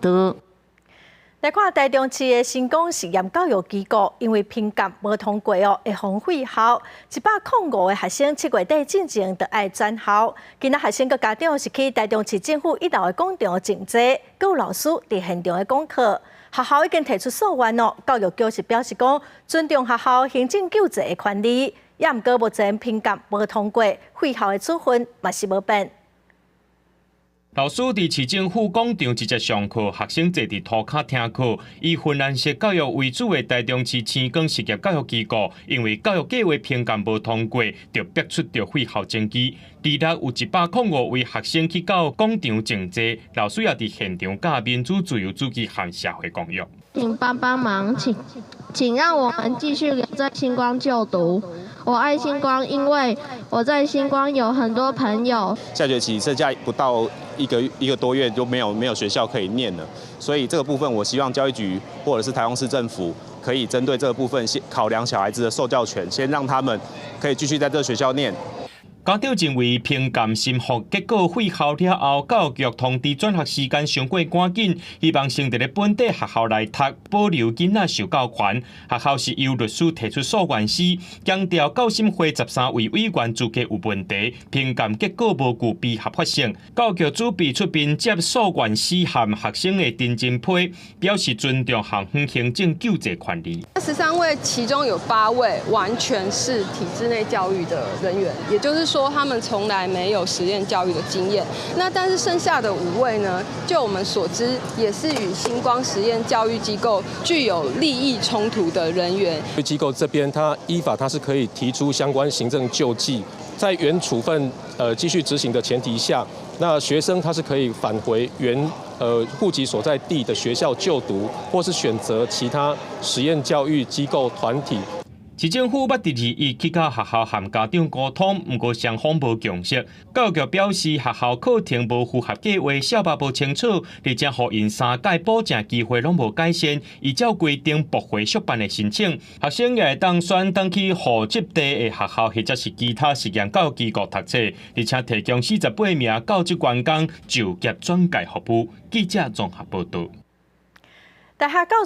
導。來看台中市的新光實驗教育機構，因為評鑑無通過哦，會予廢校。105個學生7月底進前就愛轉校。今仔學生佮家長是去台中市政府一樓的廣場靜坐，閣有老師佇現場的講課。學校已經提出訴願哦，教育局是表示講尊重學校行政救濟的權利，也毋過目前評鑑無通過，廢校的處分嘛是無變。老師佇市政府廣場直接上課，學生坐佇塗跤聽課。以芬蘭式教育為主的台中市星光實驗教育機構，因為教育計劃評鑑無通過，就逼出著廢校前期。二六有105位學生去到廣場靜坐，老師也佇現場教民主自由主義和社會公約。請幫幫忙，請讓我們繼續留在星光就讀。我愛星光，因為我在星光有很多朋友。下學期剩下不到一個多月就沒有學校可以念了，所以這個部分我希望教育局或者是台中市政府可以針對這個部分先考量小孩子的受教權，先讓他們可以繼續在這個學校念。家長認為評鑑審核結果廢校了後，教育局通知轉學時間傷過趕緊，希望先佇咧本地學校來讀，保留囡仔受教權。學校是由律師提出訴願書，強調教審會13位委員資格有問題，評鑑結果無具備合法性。教育局準備出面接訴願書和學生的陳情批，表示尊重校方行政救濟權利。 13位其中有8位完全是體制內教育的人員，也就是說，他們從來沒有實驗教育的經驗。那但是剩下的5位呢？就我們所知，也是與星光實驗教育機構具有利益衝突的人員。機構這邊，他依法他是可以提出相關行政救濟，在原處分繼續執行的前提下，那學生他是可以返回原戶籍所在地的學校就讀，或是選擇其他實驗教育機構團體。市政府捌佇21去到學校和家長溝通，毋過雙方無共識。教育局表示，學校課程無符合計劃，小巴無清楚，而且予𪜶三屆補正機會攏無改善，依照規定駁回續辦的申請。學生也會當選轉去戶籍地的學校，或者是其他實驗教育機構讀冊，而且提供48名教職員工就業轉介服務。記者綜合報導。大學教